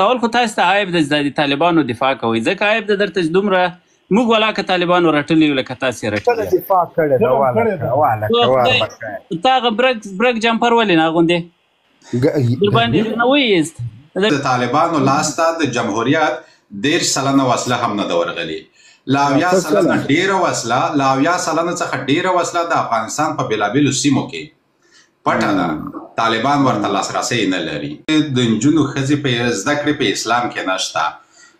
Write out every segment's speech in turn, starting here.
اول خو تاسو ته عیب دی چې د طالبانو دفاع کوئ، ځکه عیب دی درته چې دومره موږ ولا که طالبانو رټلي یو لکه تاسو یې کله رټلي. دفاع کړې ده؟ کړې ده. والکه خدای والکه. تا هغه برک جمپر ولې نه اغوندې؟ در باندې نه وایست. د طالبانو لاس ته د جمهوریت 30% وسله هم نه ده ورغلې. له 70% ډېره وسله، له 70% څخه ډېره وسله د افغانستان په بېلابېلو سیمو کې پټه ده، طالبان ورته لاسرسی نه لري. د نجونو ښځې په زده کړې په اسلام کې نشته،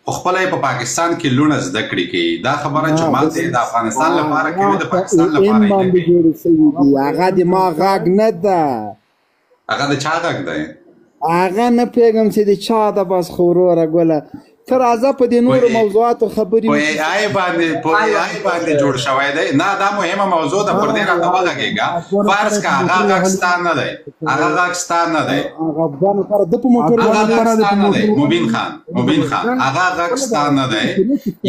خو خپله یې په پاکستان کې لوڼه زده کړې کوي. دا خبره چې ماته د افغانستان لپاره کوي، د پاکستان لپاره یې نه باندې کوي. جوړې شوې دي. هغه د ما غږ نه ده. هغه د چا غږ دی؟ هغه نه پوهېږم چې د چا ده. بس خو وروره ګله، ته راځه په دې نورو موضوعاتو خبرې. په ای آی باندې، په ای آی باندې جوړ شوی دی. نه، دا مهمه موضوع ده، پر دې راته وغږېږه. فرض که هغه غږ ستا نه دی، هغه غږ ستا نه دی، هغه افغان لپاره د په موټر هغه غږ ستا نه دی. مبین خان، مبین خان، هغه غږ ستا نه دی.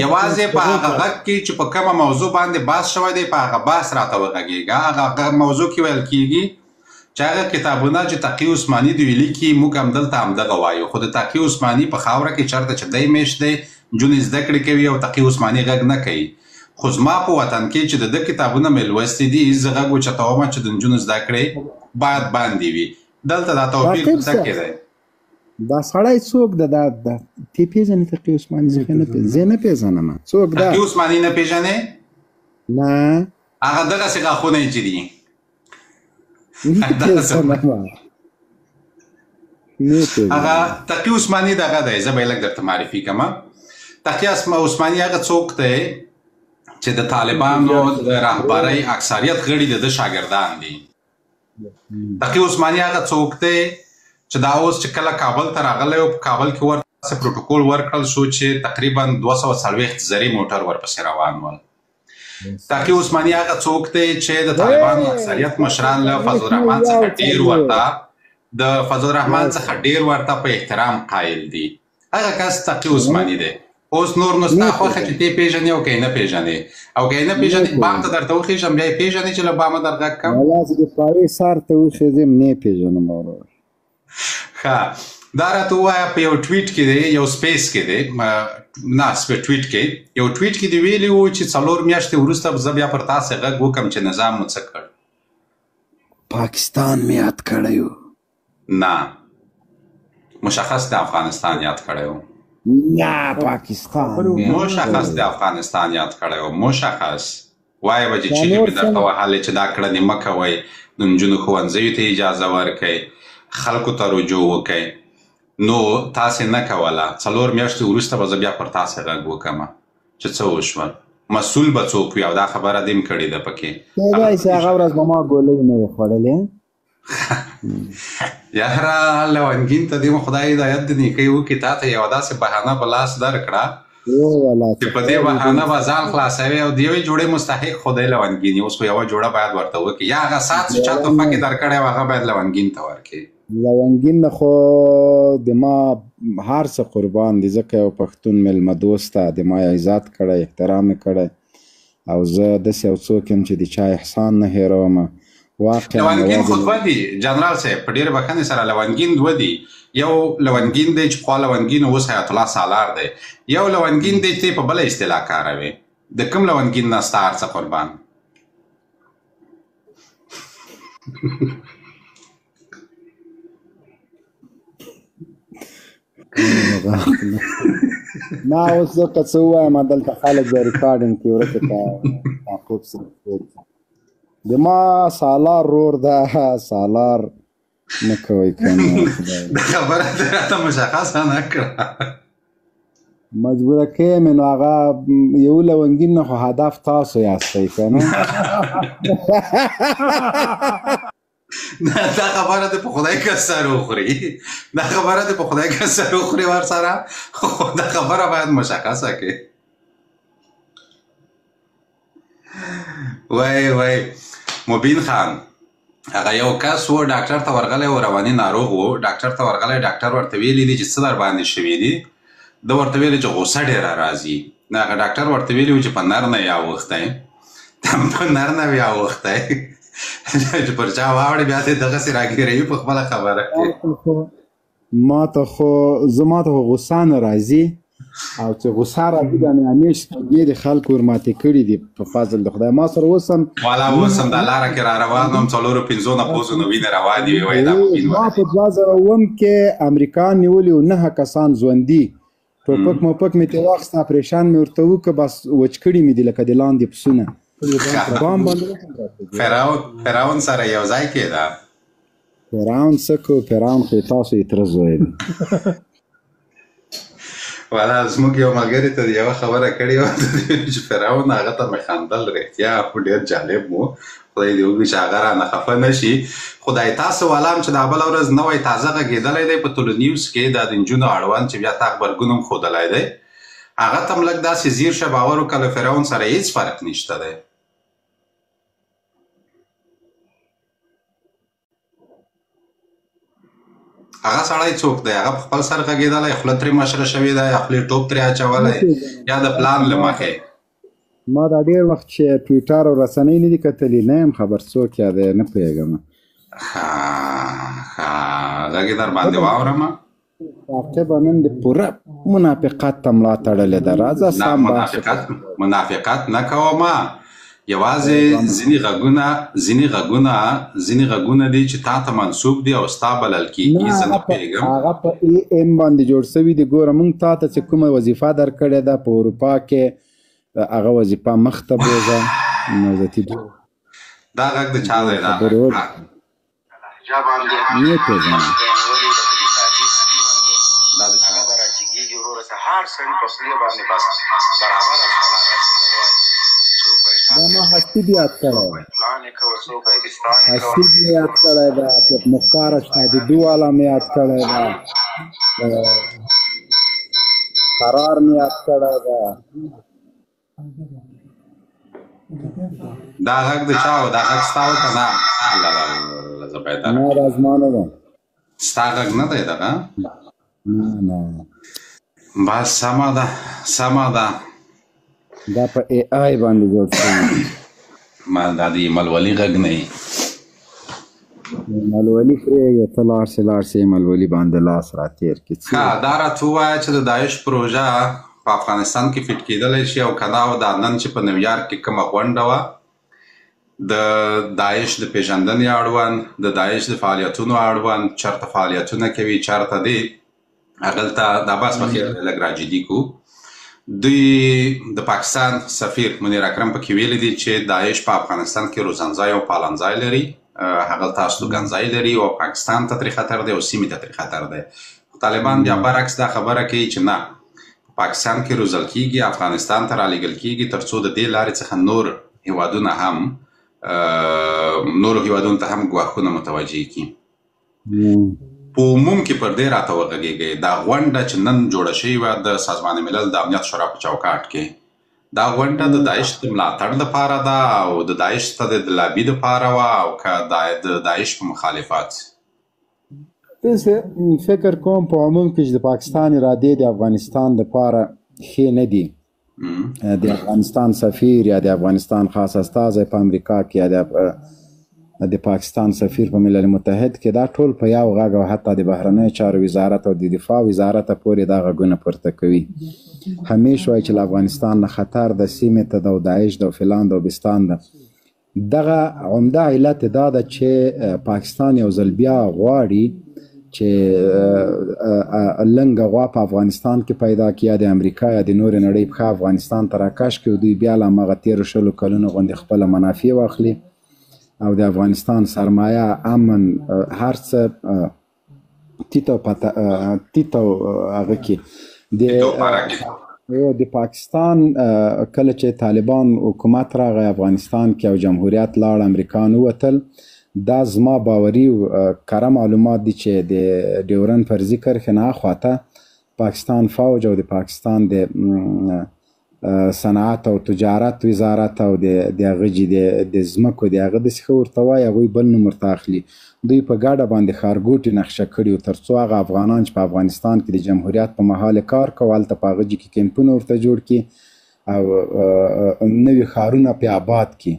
یوازې په هغه غږ کې چې په کومه موضوع باندې بحث شوی دی، په هغه بحث راته وغږېږه. هغه موضوع کې ویل کېږي چې هغه کتابونه چې تقي عثماني دوی لیکي، موږ همدلته همدغه وایو، خو د تقي عثماني په خاوره کې چرته چې دی میشت دی، نجونې زده کړې کوي او تقي عثماني غږ نه کوي. خو زما په وطن کې چې د ده کتابونه مې لوستي دي، زه غږ اوچتوم چې د نجونو زده کړې باید باندې وي. دلته دا توپیر په څه کې دی؟ دا سړی څوک ده؟ دا تی پېژنې تقي عثماني؟ زه نه پېژنم، زه نه پېژنم. څوک ده؟ تقي عثماني نه پېژنې؟ نه. هغه دغسې غاښونه یې چې دي. هغه تقي عثماني دغه دی. زه به یې لږ درته معرفي کړم. تقي عثماني هغه څوک دی چې د طالبانو د رهبرۍ اکثریت غړي د ده شاګردان دي. تقي عثماني هغه څوک دی چې دا اوس چې کله کابل ته راغلی او په کابل کې ورته پروتوکول ورکړل شو چې تقریبا 240 زرې موټر ورپسې روان ول. تقي عثماني هغه څوک دی چې د طالبانو اکثریت مشران له فضل الرحمن څخه ډیر ورته، د فضل الرحمن څخه ډیر ورته په احترام قایل دي. هغه کس تقي عثماني دی. اوس نور نو ستا خوښه چې تی پېژنې او که یې نه پېژنې، او که یې نه پېژنې بام ته درته وخېژم، بیا یې پېژنې چې له بامه در غږ کړم؟ ولا زه د پایې سر ته وخېژم، نه پېژنم ورور. ښه، دا راته ووایه، په یو ټویټ کې دی، یو سپیس کې دی، نه ټویټ کې، یو ټویټ کې دی ویلي وو چې 4 میاشتې وروسته زه بیا پر تاسې غږ وکړم چې نظام مو څه کړ. پاکستان مې یاد کړی و. نه، مشخص د افغانستان یاد کړی و. نه، پاکستان مشخص د افغانستان یاد کړی و. مشخص وایه به چې چیغې مې درته وهلې چې دا کړنې مه کوئ، د نجونو ښوونځیو ته اجازه ورکړئ، خلکو ته رجوع وکړئ، نو تاسې نه کوله. 4 میاشتې وروسته به زه بیا پر تاسې غږ وکړم چې څه وشول، مسؤل به څوک وي، او دا خبره دې هم کړې ده پکې. کېدای شي هغه ورځ به ما ګولۍ نه وي خوړلې. یاره لونګین ته دې خدای هدایت د نیکۍ وکړي، تا ته یوه داسې بهانه په لاس درکړه چې په دې بهانه به ځان خلاصوي، او د یوې جوړې مستحق خو دی لونګین. اوس خو یوه جوړه باید ورته وکړي، یا هغه ساعت چې چا تحفه کې درکړی و هغه باید لونګین ته ورکړي. لونګین نه خو د ما هر څه قربان دي، ځکه یو پښتون مېلمه دوسته، د ما عزت کړی، احترام یې کړی، او زه داسې یو څوک یم چې د چا احسان نه هېروم. لونګین خو دوه دي جنرال صاحب، په ډېرې بښنې سره، لونګین دوه دي. یو لونګین دی چې پخوا لونګین، اوس حیات الله سالار دی. یو لونګین دی چې په بله اصطلاح کاروي. د کوم لونګین نه ستا هر څه قربان؟ نه، اوس زه که څه ووایم دلته خلک بیا ریکارډینګ کې ورکه ته یعقوب صاحب. د ما سالار رور ده، سالار نه کوئ که نه. دا خبره دې راته مشخصه نه کړه. مجبوره کوې مې. نو هغه یو لونګین نه خو هدف تاسو یاستئ که نه؟ دا خبره دې په خدای که سر وخوري، دا خبره دې په خدای که سر وخوري ورسره، خو دا خبره باید مشخصه کړې. وای وای مبین خان، هغه یو کس و ډاکټر ته ورغلی و، رواني ناروغ و، ډاکټر ته ورغلی، ډاکټر ورته ویلي دي چې څه در باندې شوي دي؟ ده ورته ویلي چې غوسه ډېره راځي. هغه ډاکټر ورته ویلي و چې په نر نه یې اوښتی، په نر نه یې اوښتی چې پر چا واوړي بیا دې دغسې راګیروي په خپله خبره کې. ما ته خو زما ته خو غوسه نه راځي، او چې غوسه راځي دا مې همیش سترګې د خلکو ورماتې کړي دي په فضل د خدای. ما سره اوس هم والا اوس هم دا لاره کې را روان وم، څلورو پنځو نه پوزو نو وینه روانې وي، وایي دا مبین ما ولري. په 2007 کې امریکا نیولي وو 9 کسان ژوندي، ټوپک موپک مې ترې واخیست، اپریشن مې ورته وکړ، بس وچ کړي مې دي لکه د لاندې پسونه. بام باندې وخم راته. فرعون سره یو ځای کېده. فرعون څه کو، فرعون خو یې تاسو یې تره زوی دی. والا زموږ یو ملګري ته یوه خبره کړې وه چې فرعون، هغه ته مې خندل، رښتیا ډېر جالب و، خدای دې وکړي چې هغه رانه خفه نه شي. خدای تاسو والا هم چې دا بله ورځ نوی تازه غږېدلی دی په طلوع نیوز کې، دا د نجونو اړوند چې بیا تا غبرګون هم ښودلی دی، هغه ته هم لږ داسې ځیر شه، باور وکړه له فرعون سره هېڅ فرق نشته دی. هغه سړی څوک دی؟ هغه په خپل سر غږېدلی، خوله ترې مشره شوې ده، یا خولې ټوپ ترې اچولی، یا د پلان له مخې؟ ما دا ډېر وخت چې ټویټر او رسنۍ نه دي کتلي، نه یم خبر څوک یا دی، نه پوهېږم. ښه ښه، غږ یې در باندې واورم. ثاقبه نن د پوره منافقت ته ملا تړلې ده، راځه نه سم بحث وکړو. منافقت نه کوم، یوازې ځینې غږونه ځینې غږونه ځینې غږونه دي چې تا ته منسوب دي او ستا بلل کېږي، نه زه نه هغه په پوهېږم. هغه په ای ایم باندې جوړ سوي دي. ګوره مونږ تا ته چې کومه وظیفه درکړې ده په اروپا کې، هغه وظیفه مخته بوځه. نو زه تی دا غږ د چا دی؟ دا خبرې غږ وکړه. نه پېژنم. دا د چا دی؟ دا ما هستي بیا یاد کړی، هستي بیا یاد کړی ده، چې مختار 82 والا مې یاد کړی ده، قرار مې یاد کړی ده. دا غږ د چا و؟ دا غږ ستا و که نه؟ الله الله، زه باید نه دا زما نه ده. ستا غږ نه دی دغه؟ نه نه، بس سمه ده، سمه ده. دا په ای آی باندې جوړ شوی. ما دا د ایمل ولي غږ نه یي. ملولي پرېږده، ته لاړ شې، لاړ شې ملولي باندې لاس را تېر کړي. ښه، دا راته ووایه چې د داعش پروژه په افغانستان کې فټ کېدلی شي او که نه؟ او دا نن چې په نیویارک کې کومه غونډه وه د داعش د پېژندنې اړوند، د داعش د فعالیتونو اړوند، چېرته فعالیتونه کوي، چېرته دی، هغلته دا بحث به خیر لږ راجدي کو. دوی د پاکستان سفیر منیر اکرم پکې ویلي دي چې داعش په افغانستان کې روزنځای او پالنځای لري، هغلته استوګنځای لري او پاکستان ته ترې خطر دی او سیمې ته ترې خطر دی. خو طالبان بیا برعکس دا خبره کوي چې نه، په پاکستان کې روزل کیږي، افغانستان ته رالیږل کیږي ترڅو د دې لارې څخه نور هیوادونه هم نورو هیوادونو ته هم ګواښونه متوجه کړي. په عموم کې پر دې راته وغږېږئ، دا غونډه چې نن جوړه شوې وه د سازمان ملل د امنیت شورا په چوکاټ کې، دا غونډه د داعش د ملاتړ لپاره ده او د داعش ته د لابي لپاره وه او که د داعش په مخالفت؟ داسې فکر کوم په عموم کې چې د پاکستان ارادې د افغانستان لپاره ښې نه دي. د افغانستان سفیر یا د افغانستان خاص استازی په امریکا کې یا د پاکستان سفیر په ملل متحد کې، دا ټول په یو غږ او حتی د بهرنیو چارو وزارت او د دفاع وزارت پورې دا غږونه پورته کوي. همیش وایي چې له افغانستان نه خطر د سیمې ته ده او داعش ده او فلان ده او بستان ده. دغه عمده علت دا ده چې پاکستان یو ځل بیا غواړي چې لنګه غوا په افغانستان کې پیدا کړي، یا د امریکا یا د نورې نړۍ پښه افغانستان ته راکش کړي او دوی بیا له هماغه تېرو 20 کلونو غوندې خپله منافع واخلي او د افغانستان سرمایه، امن، هر څه تیت او پته تیت او هغه کې د پاکستان. کله چې طالبان حکومت راغی افغانستان کې او جمهوریت لاړ، امریکان ووتل، دا زما باوري او کره معلومات دي چې د ډیورن فرضي کرښې نه اخواته پاکستان فوج او د پاکستان د صنعت او تجارت وزارت او د هغه جي د ځمکو د هغه داسې ښه ورته وایي، هغوی بل نوم ورته اخلي، دوی په ګډه باندې ښارګوټي نقشه کړي وو ترڅو هغه افغانان چې په افغانستان کې د جمهوریت په مهال کار کوه هلته په هغه جي کې کمپونه ورته جوړ کړي او نوي ښارونه پرې آباد کړي.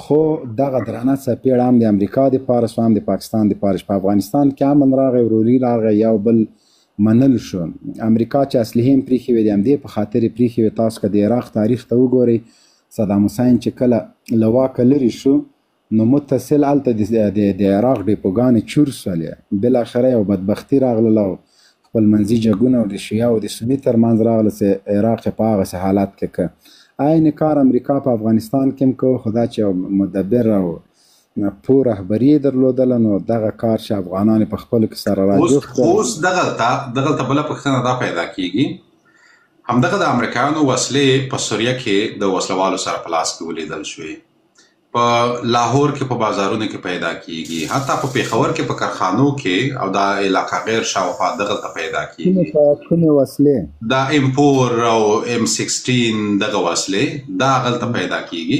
خو دغه درنه څپېړه هم د امریکا د پاره شوه، هم د پاکستان د پاره شوه. په افغانستان کې امن راغی، وروري راغی، یو بل منل شو. امریکا چې اسلحې هم پریښې وې، د همدې په خاطر یې پریښې وې. تاسو که د عراق تاریخ ته وګورئ، صدام حسین چې کله له واکه لرې شو، نو متصل هلته د عراق ډیپوګانې چور شولې. بالاخره یو بدبختي راغلله او خپل منځي جګونه او د شیعه او د سني ترمنځ راغله چې عراق یې په هغسې حالت کې که. عین کار امریکا په افغانستان کې هم کوو، خو دا چې یو مدبر او پوه رهبري یې درلودله، نو دغه کار چې افغانان یې په خپلو کې سره راجوخت کړل. اوس دغلته بله پوښتنه دا پیدا کیږي، همدغه د امریکایانو وسلې په سوریه کې د وسلوالو سره په لاس کې ولیدل شوې، په لاهور کې په بازارونو کې پیدا کیږي، حتی په پېښور کې په کارخانو کې او دا علاقه غیر شاوخوا دغلته پیدا کیږي. کومې وسلې؟ دا ایم 4 او ایم 16 دغه وسلې دا هغلته پیدا کیږي.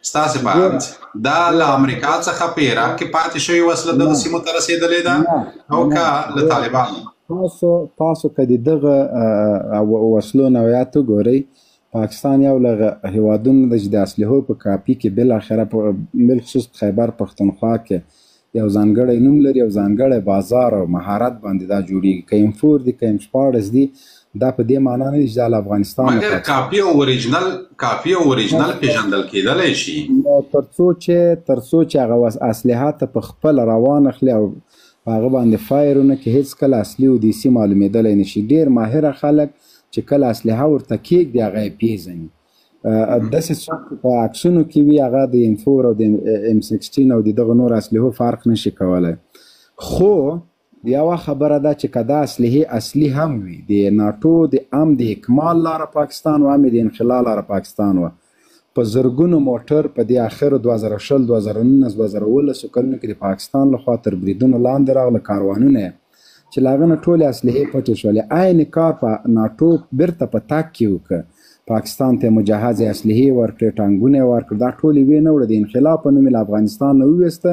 ستاسې په اند دا له امریکا څخه په عراق کې پاتې شوې وسله دغه سیمو ته رسېدلې ده او که له طالبانو؟ تاسو که د دغه وسلو نوعیت وګورئ، پاکستان یو له هیوادونو ده چې د اسلحو په کاپي کې بالاخره په بالخصوص په خیبر پښتونخوا کې یو ځانګړی نوم لري او ځانګړی بازار او مهارت باندې دا جوړیږي. که ایم 4 دي، که ایم 16 دي، دا په دې معنا نه دي چې دا له افغانستان مګر کاپي او اوریجنل، کاپي او اوریجنل پیژندل کېدلی شي. تر څو چې هغه اسلحه ته په خپله روان اخلي او په هغه باندې فایرونه کې هېڅکله اصلي او دیسي معلومېدلی نه شي. ډېر ماهره خلک چې کله اسلحه ورته کېږدي هغه یې پېژني. داسې څوک چې په عکسونو کې وي هغه د ایم 4 او د ایم 16 او د دغه نور اسلحو فرق نشي کولی. خو یوه خبره ده چې که دا اسلحې اصلي هم وي، د ناټو د ام د اکمال لاره پاکستان وه، هم د انخلا لاره پاکستان وه. په زرګونو موټر په دې اخرو 2020، 2019، 2017 کلونو کې د پاکستان لخوا تر بریدونو لاندې راغله، کاروانونه یې چې له هغه نه ټولې اسلحې پټې شولې. عین کار په ناټو بیرته په تګ کې وکړ، پاکستان ته یې مجهزې اسلحې ورکړې، ټانګونه یې ورکړل، دا ټولې ویې نه وړه. د انخلا په نوم یې له افغانستان نه وویسته،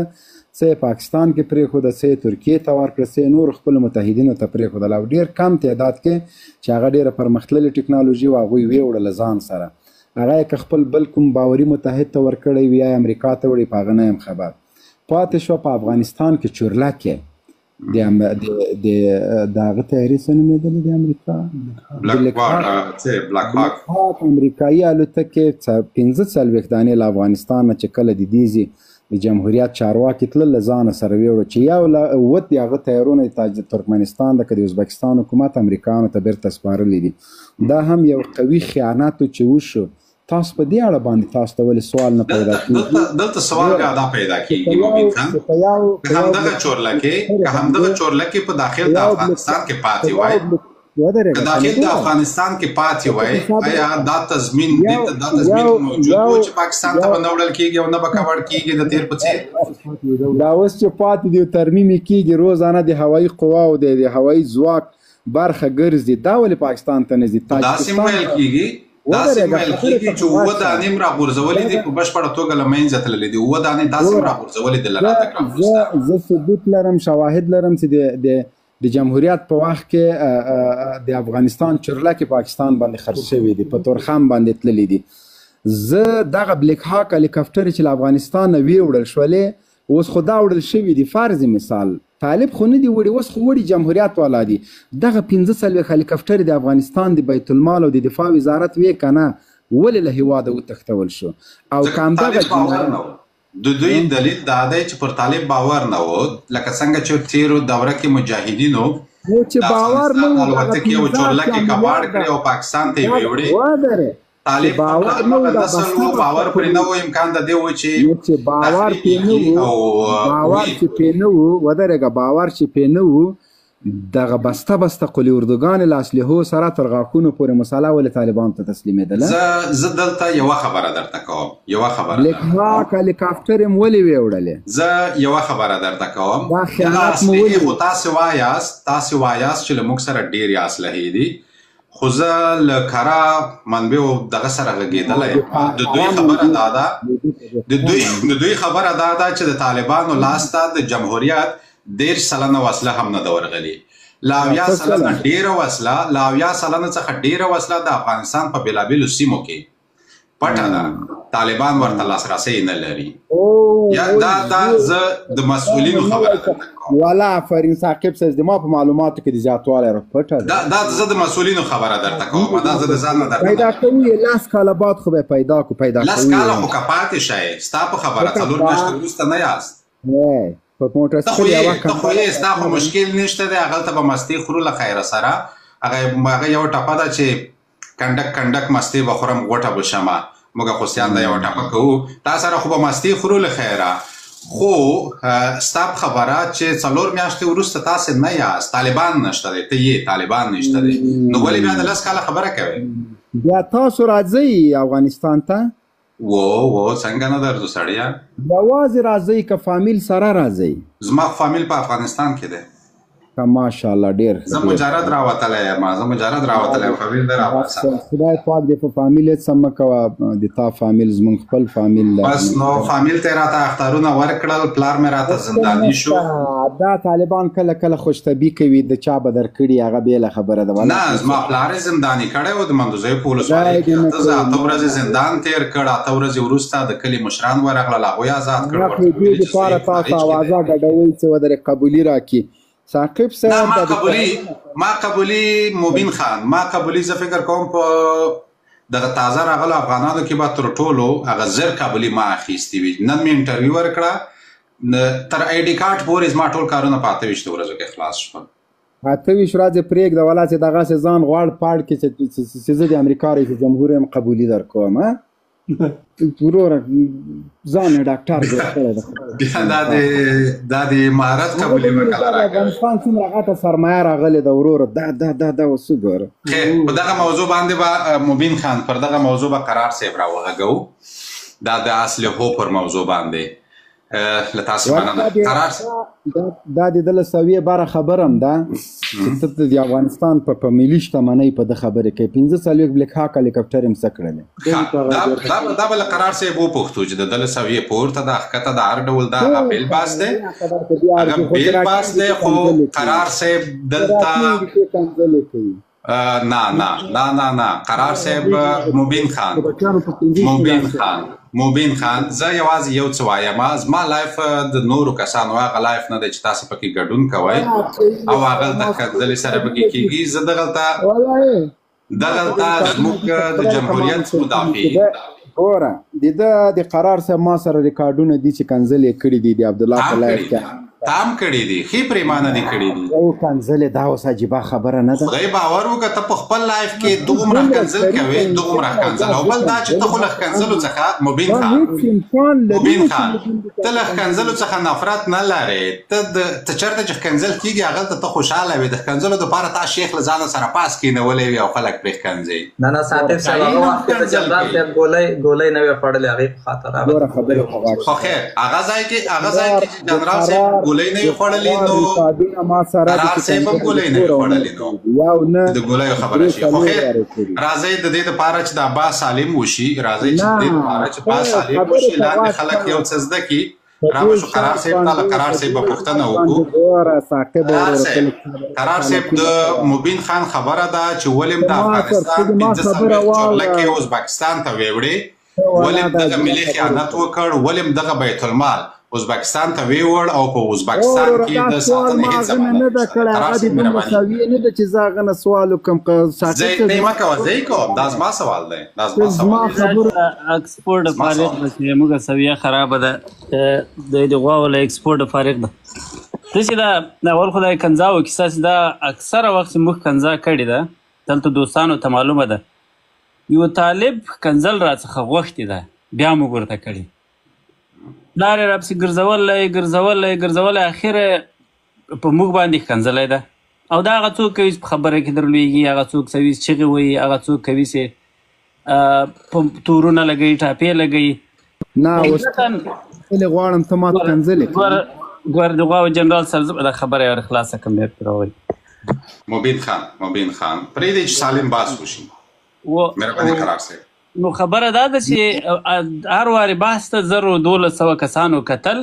څه یې پاکستان کې پرېښوده، څه یې ترکیې ته ورکړه، څه یې نورو خپلو متحدینو ته پرېښودل. او ډېر کم تعداد کې چې هغه ډېره پرمختللې ټکنالوژي وه هغوی ویې وړه له ځان سره. هغه یې که خپل بل کوم باوري متحد ته ورکړی وي یا یې امریکا ته وړي، په هغه نه یم خبر. پاتې شوه په افغانستان کې چورلکې د د هغه طیارې څه نومېدلې د امریکا؟ بلک هاک امریکایي الوتکې 45 دانې له افغانستان نه چې کله د دې ځي د جمهوریت چارواکي تلل له ځانه سره ویوړو چې یو له اووه د هغه طیارونه د ترکمنستان د که د ازبکستان حکومت امریکایانو ته بیرته سپارلي دي. دا هم یو قوي خیانت و چې وشو. تاسو په دې اړه باندې تاسو ته ولې سوال نه پیدا کیږي؟ دلته سوال بیا دا پیدا کیږي مبین خان، که همدغه چورلکې، که همدغه چورلکې په داخل د افغانستان کې پاتې وای، که داخل د افغانستان کې پاتې وای، آیا دا تضمین دا تضمین موجود و چې پاکستان ته به نه وړل کیږي او نه به کبړ کیږي د تیر په څیر؟ دا اوس چې پاتې دي ترمیم یې کیږي، روزانه د هوایي قواو د هوایي ځواک برخه ګرځي، دا ولې پاکستان ته نه ځي؟ داسې ویل کیږي، داسې ویل کیږي چې اووه دانې هم راغورځولې دي، په بشپړه توګه له منځه تللې دي. اووه دانې داسې هم راغورځولې دي له راتګ راوروسته. زه ثبوت لرم، شواهد لرم چې د جمهوریت په وخت کې د افغانستان چورلکې پاکستان باندې خرڅ شوې دي، په تورخم باندې تللې دي. زه دغه بلیک هاک هلیکاپټرې چې له افغانستان نه ویوړل شولې، اوس خو دا وړل شوي دي. فرض مثال طالب خو نه دي وړي، اوس خو وړي جمهوریت والا دي. دغه 45 هلیکاپټرې د افغانستان د بیت المال او د دفاع وزارت وې که نه، ولې له هېواده وتښتول شو؟ او که همدغه جنایت د دوی دلیل دا دی چې پر طالب باور نه و، لکه څنګه چې تیرو دوره کې مجاهدینو چې باور نه و، الوتکې او چورلکې کباړ کړې او پاکستان ته یې ویوړې. طالب باور نه و، نسل و، باور پرې نه و، امکان د دې و چې باور پرې نه و، باور چې پرې نه و، ودرېږه، باور چې پرې نه و، دغه بسته بسته قلي اردوګانې له اسلحو سره تر غاښونو پورې مسله ولې طالبانو ته تسلیمېدله؟ زه دلته یوه خبره درته کوم، یوه خبره بلیک هاک هلیکاپټر یې ولې ویوړلې؟ زه یوه خبره درته کوم. دا خیانت مو ولې؟ خو تاسې وایاست، تاسې وایاست چې له موږ سره ډېرې اسلحې دي، خو زه له کره منبعو دغه سره غږېدلی یم. د دوی خبره دا ده، د دوی خبره دا ده چې د طالبانو لاس ته د جمهوریت 30% وسله هم نه ده ورغلې. له 70% ډېره وسله، له 70% څخه ډېره وسله د افغانستان په بېلابېلو سیمو کې پټه ده، طالبان ورته لاسرسی نه لري. یا دا دا زه د مسؤلینو خبره درته کوم. والا آفرین ثاقب صاحب، زما په معلوماتو کې د زیاتوالی را پټه ده. دا دا زه د مسؤلینو خبره درته کوم، دا زه د ځان نه درته پیدا کوي. 10 کاله بعد خو به پیدا کو، پیدا کوي. 10 کاله خو که پاتې شی، ستا په خبره 4 میاشتې وروسته نه یاست. په موټر سایکل یوه ته خو یې، ستا خو مشکل نشته دی، هغلته به مستې خورو له خیره سره. هغه یو ټپه ده چې کنډک کنډک مستې به خورم غوټه به شمه، موږ خوستیان دا یوه ټپه کوو، تا سره خو به مستې خورو له خیره. خو ستا په خبره چې 4 میاشتې وروسته تاسې نه یاست، طالبان نشته دی، ته یې طالبان نشته دی، نو ولې بیا د 10 کاله خبره کوې؟ بیا تاسو راځئ افغانستان ته؟ وو وو، څنګه نه درځو سړیه؟ یوازې راځئ که فامیل سره راځئ؟ زما فامیل په افغانستان کې دی. ماشاءالله ډیر زه مجرد راوتلی یم، زه مجرد راوتلی یم، فامیل نه راوتلی. خدای پاک دې په فامیل هېڅ هم مه کوه، د تا فامیل زموږ خپل فامیل دی. بس نو فامیل ته یې راته اخطارونه ورکړل، پلار مې راته زنداني شو. دا طالبان کله کله خوشطبي کوي، د چا به درکړي هغه بېله خبره ده. نه، زما پلار یې زنداني کړی و د مندوزیو په ولسوالۍ کې، 8 ورځې زندان تېر کړ. 8 ورځې وروسته د کلي مشران ورغلل، هغوی آزاد کړ. ورته دې دپاره تاسو اوازه ګډوئ چې ودرې قبولي راکړي. ثاقب صاحب، نه ما قبولي، ما قبولي مبین خان، ما قبولي. زه فکر کوم په دغه تازه راغلو افغانانو کې به تر ټولو هغه زر قبولي ما اخیستې وي. نن مې انټرویو ورکړه، تر آی ډي کارت پورې زما ټول کارونه په 28 ورځو کې خلاص شول. 28 ورځې پرېږده ولا چې دغسې ځان غوړ پاړ کې چې زه د امریکا رئیس جمهور یم قبولي در کوم. وروره ځان یې ډاکټر جوړ کړی دی. بیا دا د امارت قبولي به کله راکوې؟ افغانستان څومره غټه سرمایه راغلې ده وروره، دا دا دا دا اوس وګوره. په دغه موضوع باندې به مبین خان، پر دغه موضوع به قرار صاحب راوغږوو، دا د اسلحو پر موضوع باندې. له تاسو مننه قرار. دا د ده له سویې بره خبره هم ده چې ته د افغانستان په ملي شتمنۍ په ده خبرې کوې. 45 بلیک هاک هلیکاپټر یې هم څه کړلې. دا به له قرار صاحب وپوښتو چې د ده له سویې پورته ده ښکته ده، هر ډول دا هغه بېل بحث دی، هغه بېل بحث دی. خو قرار صاحب دلته نه نه نه نه نه، قرار صاحب، مبین خان، مبین خان، مبین خان، زه یوازې یو څه وایم. زما لایف د نورو کسانو هغه لایف نه دی چې تاسو پکې ګډون کوئ او هغلته ښکنځلې سره پکې کېږي. زه دغلته زموږ د جمهوریت مدافع. ګوره د ده د قرار صاحب ما سره ریکارډونه دي چې کنځلې یې کړي دي د عبدالله په لایف کې. تام کړي دي، ښې پرېمانه دي کړي دي. او کنځلې دا اوس عجیبه خبره نه ده. خدای باور وکړه، ته په خپل لایف کې دغومره ښکنځل کوې، دغومره ښکنځل. او بل دا چې ته خو له ښکنځلو څخه مبین خان، مبین خان، ته له ښکنځلو څخه نفرت نه لرې. ته ته چېرته چې ښکنځل کېږي هغلته ته خوشحاله وې. د ښکنځلو دپاره تا شیخ له ځانه سره پاس کېنولی وي او خلک پرې ښکنځي. نه نه ثاقب صاحب، هغه وخت کې د جنرال صاحب ګولۍ نه وې خوړلې، هغې په خاطر. خو خیر، هغه ځای کې چې جنرال صاحب ګولۍ نه وي خوړلې، نو قرار صاحب هم ګولۍ نه وي خوړلې، نو د ګولیو خبره شي. خو خیر، راځئ د دې دپاره چې دا با سالم وشي، راځئ چې د دې دپاره چې با سالم وشي، لاندې خلک یو څه زده کړي. را به شو قرار صاحب ته، له قرار صاحب به پوښتنه وکړو. قرار صاحب، د مبین خان خبره ده چې ولې د افغانستان 45 چورلکې ازبکستان ته ویوړې، ولې دغه ملي خیانت وکړ، ولې دغه بیت المال ازبکستان ته ویوړ او په ازبکستان کې د ساتنې هیڅ ضمانت نه ده کړی. هغه د دومره سویې نه ده چې زه هغه نه سوال وکړم. زه مه کوه، زه یې کوم، دا زما سوال دی، دا زما سوال دی. اکسپورټ فارغ ده چې موږ سویه خرابه ده، د غواو له اکسپورټ فارغ ده. داسې ده، اول خو دا کنځاو کیسه چې دا اکثره وخت چې موږ کنځا کړې ده، دلته دوستانو ته معلومه ده، یو طالب کنځل را څخه غوښتې ده، بیا موږ ورته کړې، لار یې راپسې ګرځولی ګرځولی ګرځولی، اخر په موږ باندې ښکنځلی ده. او دا هغه څوک کوي چې په خبره کې درلوېږي، هغه څوک کوي چې چغې وهي، هغه څوک کوي چې په تورونه لګوي، ټاپې لګوي. نه اوس غواړم ته ماته کنځلې کړې. ګور د غواو جنرال سره زه به دا خبره یې خلاصه کړم، بیا پرې راوړئ. مبین خان، مبین خان، پرېږدئ چې سالم بحث وشي. مهرباني قرار صاحب. نو خبره دا ده چې هر وارې بحث ته 1200 کسانو کتل،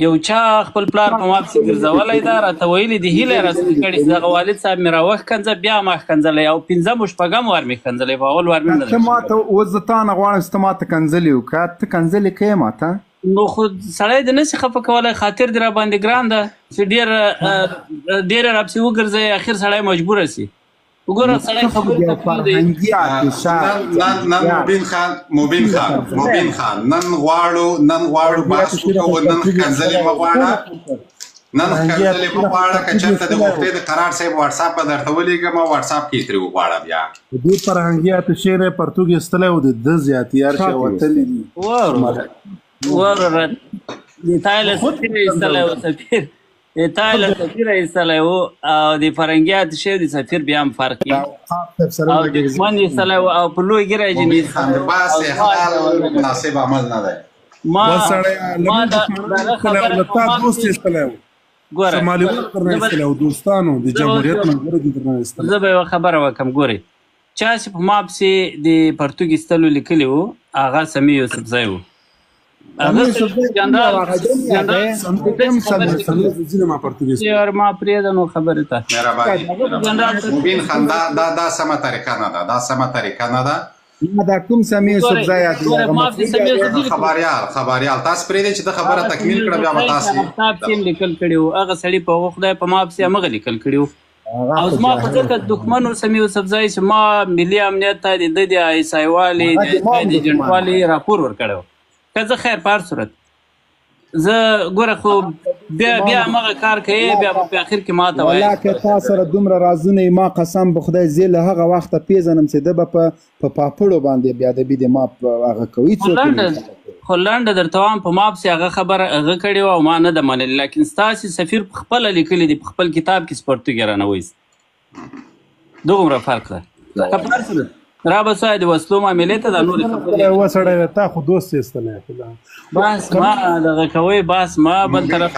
یو چا خپل پلار په ما پسې ګرځولی ده، راته ویلي دي، هیله یې راڅخه کړې چې دغه والد صاحب مې راوښکنځه، بیا ما ښکنځلی او پنځم او شپږم وار مې ښکنځلی، په اول وار مې نه ته ماته اوس زه تا نه غواړم چې ته ماته کنځلې وکړه، ته کنځلې کوې ماته؟ نو خو سړی دې نه شي خفه کولی، خاطر دې راباندې ګران ده چې ډېر ډېر راپسې وګرځوي، اخر سړی مجبوره شي. وګوره سړی خبرې ته پرېږدي. نن نن مبین خان، مبین خان، مبین خان، نن غواړو، نن غواړو بحث وکړو. نن ښکنځلې مه غواړه، نن ښکنځلې مه غواړه. که چېرته د غوښتې د قرار صاحب واتساپ به درته ولیږم، واتساپ کې یې ترې وغواړه. بیا دې فرهنګي آتشې نه پرتوګ ایستلی او د ده زیاتي هر شی وتلي دي. وروره وروره، د تا یې له سفیره ایستلی و، سفیر د تا له سفیره ایستلی و، او د فرنګي آتشې او د سفیر بیا هم فرق وي، او دښمن ایستلی و او په لوی ږیره یې مبین خان، د بحث اخلال مناسب عمل نه دی. ما ما دا خبره له تا دوست ایستلی و، ګوره شمالي ور درنه ایستلی و، دوستانو د جمهوریت ملګرو دې درنه ایستلی. زه به یوه خبره وکړم. ګورئ، چا چې په ما پسې د پرتوګ ایستلو لیکلي وو، هغه سمیع یوسفزی و. هغه جنرال جنرال ما پرېږده نو خبرې ته. مهرباني مبین خان، دا دا دا سمه طریقه نه ده، دا سمه طریقه نه ده. دا کوم سمیع یوسفزی یاد؟ خبریال، خبریال، تاسو پرېږدئ چې د خبره تکمیل کړه، بیا به تاسو. آفتاب سیم لیکل کړي وو هغه سړي، په هغه خدای په ما پسې همغه لیکل کړي وو، او زما خو ځکه دښمن و سمیع یوسفزی چې ما ملي امنیت ته د ده د آی اس آی والي، د ایجنټوالي راپور ورکړی و. که زه خیر، په هر صورت زه ګوره، خو بیا بیا همغه کار کوي، بیا په اخر کې ماته وایي. ولا که تا سره دومره رازونه، ما قسم په خدای زه له هغه وخته پیژنم چې ده به په پاپړو باندې بیا د بي د ما هغه کوي. څوک خو لنډه درته وایم، په ما پسې هغه خبره هغه کړې وه او ما نه ده منلې، لیکن ستاسې سفیر په خپله لیکلي دي په خپل کتاب کې پرتوګ یې رانه وایست. دغومره فرق ده. که په هر صورت را به سو د وسلو معاملې ته، دا نورې خبرې. و سړی، تا خو دوست ایستلی. بس ما دغه کوئ، بس ما بل طرف.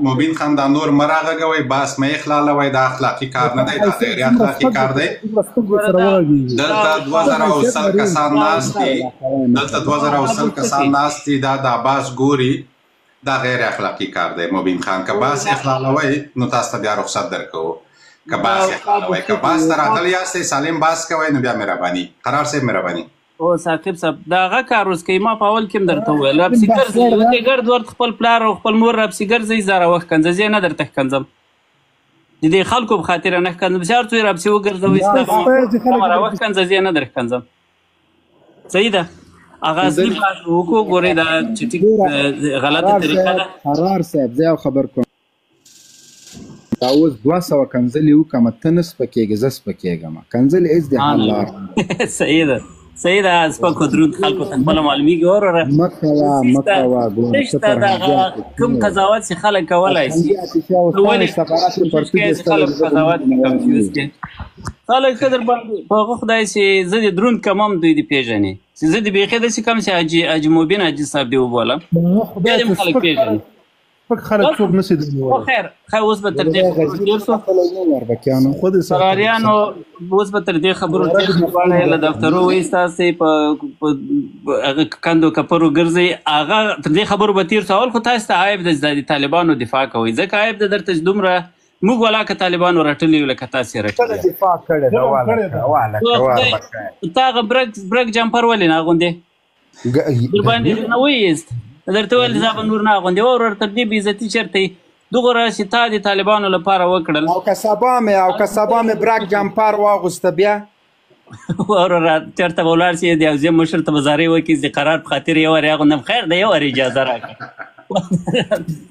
مبین خان، دا نور مه راغږوئ، بس مه یې خلالوئ. دا اخلاقي کار نه دی، دا غیر اخلاقي کار دی. دلته 2100 کسان ناست دي، دلته 2100 کسان ناست دي، دا د عباس ګوري. دا غیر اخلاقي کار دی مبین خان. که باس اخلالوئ نو تاسو ته بیا رخصت درکوو. که باس اخلالوئ، که باس ته راغلي یاستئ، سالم باس کوئ نو بیا مهرباني. قرار صاحب مهرباني. او ثاقب صاحب، دا هغه کار اوس کوي. ما په اول کې هم درته وویل، راپسې ګرځئ وتې ګرد ورد خپل پلار او خپل مور راپسې ګرځئ، زه راوښکنځه، زه یې نه درته ښکنځم، د دې خلکو په خاطر نه ښکنځم چې هر څو یې راپسې وګرځوئ، راوښکنځه، زه یې نه در ښکنځم. صحیح ده، هغه اصلي بحث وکړو. ګورئ، دا چې ټیک غلطه طریقه ده. قرار صاحب، زه یو خبر کوم. دا اوس 200 کنځلې وکړم، ته نه سپکېږې، زه سپکېږم. کنځلې هېڅ د حل لار صحیح ده، صحیح ده. سپک و دروند خلکو ته خپله معلومیږي وروره. مه کوه، مه کوه. ګوره، نشته دغه کوم قضاوت چې خلک کولای شي. ولې خلک قضاوت کنفیوز کړي؟ خلک ښه در باندې په هغه خدای چې زه دې دروند کمم، دوی دې پېژني چې زه دې بیخي داسې کم چې حاجي حاجي مبین حاجي صاحب دې وبولم، بیا دې هم خلک پېژني. سپک خلک څوک نسي درنیولی. خیر خیر، اوس به تر دې خبرو تېر شو. فراریانو، اوس به تر دې خبرو تېر شو. غواړی له دفترو وایستاستئ، په هغه کندو کپرو ګرځئ، هغه تر دې خبرو به تېر شو. اول خو تاسو ته عیب دی چې د طالبانو دفاع کوئ، ځکه عیب دی درته چې دومره موږ ولا که طالبانو رټلي یو لکه تاسې رټلي. دفاع کړې ده؟ والله تا هغه برک برک جمپر ولې نه اغوندې؟ در باندې نه وایست، درته ویل زه به نور نه اغوندې. وروره، تر دې بېعزتي چېرته دغه راسي؟ تا د طالبانو لپاره وکړل. او که سبا مې، او که سبا مې برک جمپر واغوسته بیا؟ وروره، چېرته به ولاړ شي، د حوزې مشر ته به زارۍ وکړي، د قرار په خاطر یو وارې اغوندم، خیر دی، یو وارې اجازه راکړه.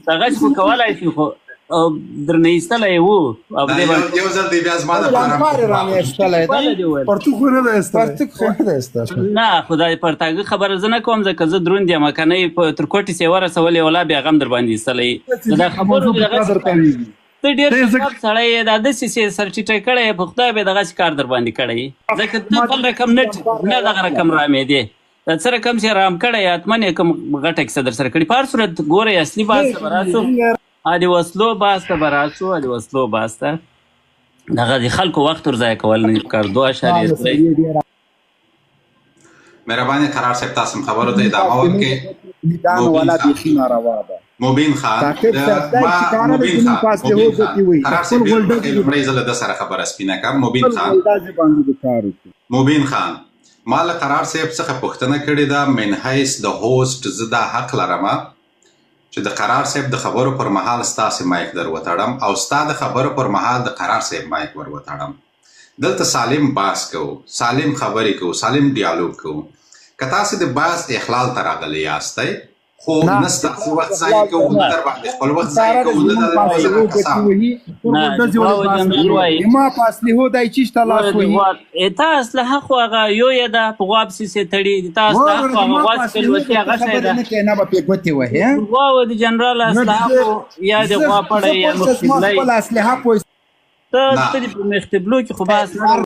دغه خو کولای شي، خو درنه ایستلی وو. او یو ځل دی بیا زما دپاره جمپر یې رانه ایستلی دی. پرتوګ خو نه دی ایستلی. پرتوګ خو نه دی ایستلی. نه، خو دا پرتاګه خبره زه نه کوم، ځکه زه دروند یم. که نه یې تر کوټې سې ورسولې، ولا بیا غم در باندې ایستلی. دا خبرو ته ډېر شفاف سړی یې، دا داسې چې سرټیټی کړی یې، په خدای به دغسې کار در باندې کړی، ځکه ته بل رقم نه نه دغه رقم رامېدې. دا څه رقم چې رام کړی، حتما یې کوم غټه کیسه در سره کړې. په هر صورت ګورئ، اصلي بحث ته به راسو، د وسلو بحث ته به راسو. د وسلو بحث ته دغه د خلکو وخت ور ضایع کول نه دي پکار. 2.3. مهرباني قرار صاحب، تاسو هم خبرو ته ادامه ورکړئ. دا نو مبین والا خان، بیخي ناروا ده. مبین خان، ثاقب د صاحب دا ما چې کاره ده مبین چې موږ خان، په اسلحو مبین خان، ګوتې وهي، قرار خپل صاحب ډېر غولډه وخت دې لومړی زه له ده سره خبره سپینه کړم. مبین خپل خان، غولډازې باندې د کار وکړو. مبین خان، ما له قرار صاحب څخه پوښتنه کړې ده، من حیث د هوست زه دا حق لرم چې د قرار صاحب د خبرو پر مهال ستاسې مایک در وتړم او ستا د خبرو پر مهال د قرار صاحب مایک ور وتړم. دلته سالم بحث کوو، سالم خبرې کوو، سالم ډیالوګ کوو. که تاسې د بحث اخلال ته راغلي یاستئ، خو نه، نه د ستاسې بحث وخت ضایع اخلال ته کوو، نه نه، در باندې خپل وخت ضایع ساره د کوو، نه زمونږ د په 2000 اسلحو ګوتې کسان. وهي. خپل نه، د غولډزې ولې غواو بحث نه جنرال کوي؟ وایي د ما په اسلحو دای چیش ته لاس ګوره د وهي. غوا تا اسلحه خو هغه یو یې ده په غوا پسې سې تړي، تا اسلحه وروره خو د هغه ما غوا په چې اسلحو کلوتي به ته هغه شی خبرې ده. نه کوې، نه به پې ګوتې وهې. غواو د جنرال نه اسلحه زه خو یا د زه غوا زه پړی یا پوه شم، زما مخ خپله اسلحه پوه ته نه ته دې په مختبلو کې خو بحث نه